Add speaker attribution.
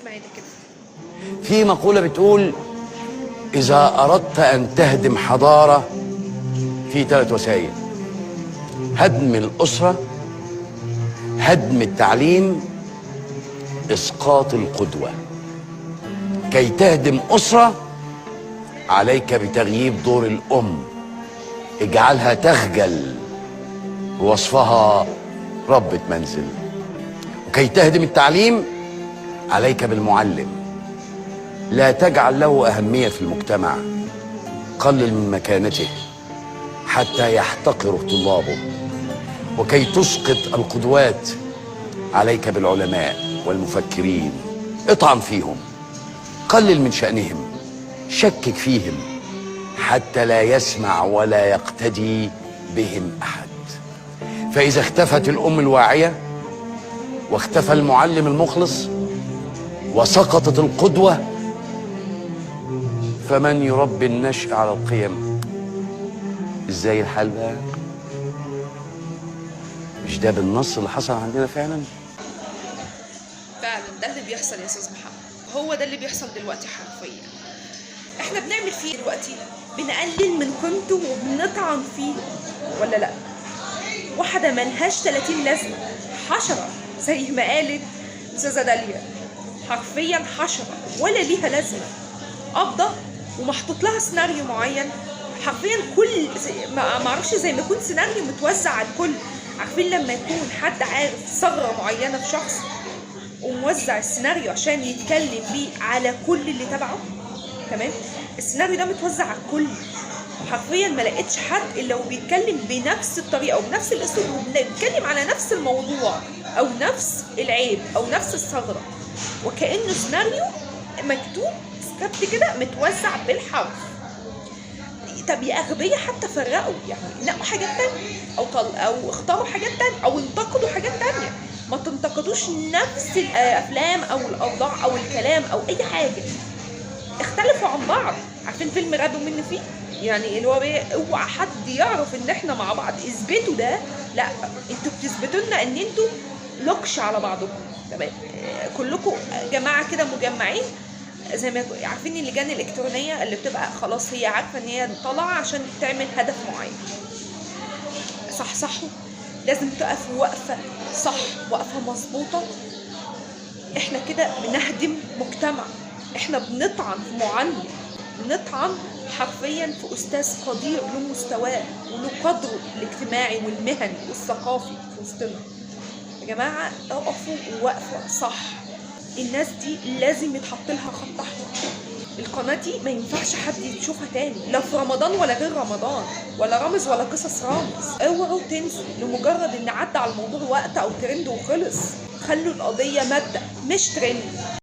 Speaker 1: اسمعي ده كده.
Speaker 2: في مقولة بتقول: إذا أردت أن تهدم حضارة في 3 وسائل: هدم الأسرة، هدم التعليم، إسقاط القدوة. كي تهدم أسرة عليك بتغييب دور الأم، اجعلها تخجل بوصفها ربة منزل. وكي تهدم التعليم عليك بالمعلم، لا تجعل له أهمية في المجتمع، قلل من مكانته حتى يحتقره طلابه. وكي تسقط القدوات عليك بالعلماء والمفكرين، اطعن فيهم، قلل من شأنهم، شكك فيهم حتى لا يسمع ولا يقتدي بهم أحد. فإذا اختفت الأم الواعية واختفى المعلم المخلص وسقطت القدوة، فمن يربي النشء على القيم؟ ازاي الحال بقى؟ مش ده بالنص اللي حصل عندنا فعلا؟
Speaker 1: فعلا ده اللي بيحصل يا استاذ محمد، هو ده اللي بيحصل دلوقتي حرفيا. احنا بنعمل فيه دلوقتي، بنقلل من قيمته وبنطعن فيه، ولا لا؟ واحدة ملهاش 30 لازمة، حشرة زي ما قالت أستاذة داليا، حرفيا حشرة ولا ليها لازمة، قابضة ومحطوط لها سيناريو معين حرفيا. كل ما اعرفش، زي ما يكون سيناريو متوزع على الكل. عارفين لما يكون حد عارف ثغرة معينة في شخص وموزع السيناريو عشان يتكلم بيه على كل اللي تبعه؟ تمام، السيناريو ده متوزع على الكل حرفيا. ما لقيتش حد الا وبيتكلم بنفس الطريقة وبنفس الاسلوب وبيتكلم على نفس الموضوع او نفس العيب او نفس الثغره، وكانه سيناريو مكتوب سكريبت كده متوزع بالحرف. طب يا اغبياء حتى فرقوا، يعني نقوا حاجات تانية او اختاروا حاجات تانية او انتقدوا حاجات تانية. ما تنتقدوش نفس الافلام او الاوضاع او الكلام او اي حاجه، اختلفوا عن بعض. عارفين فيلم غبي منه فيه؟ يعني اللي هو اوعى حد يعرف ان احنا مع بعض، اثبتوا ده. لا، انتوا بتثبتوا لنا ان انتوا لوكش على بعضكم، تمام؟ كلكم جماعة كده مجمعين، زي ما عارفين اللجان الالكترونية اللي بتبقى خلاص هي عارفه ان هي طالعه عشان تعمل هدف معين. صح صح، لازم تقف وقفه صح، وقفه مظبوطة. احنا كده بنهدم مجتمع، احنا بنطعن في معلم، بنطعن حرفيا في استاذ قدير له مستواه وله قدره الاجتماعي والمهني والثقافي في وسطنا. يا جماعة اقفوا وقفه صح، الناس دي لازم يتحط لها خط احمر. القناة دي ما ينفعش حد يشوفها تاني، لا في رمضان ولا غير رمضان، ولا رامز ولا قصص رامز. اوعوا تنسوا لمجرد ان عدى على الموضوع وقت او ترند وخلص. خلوا القضية مبدأ مش ترند.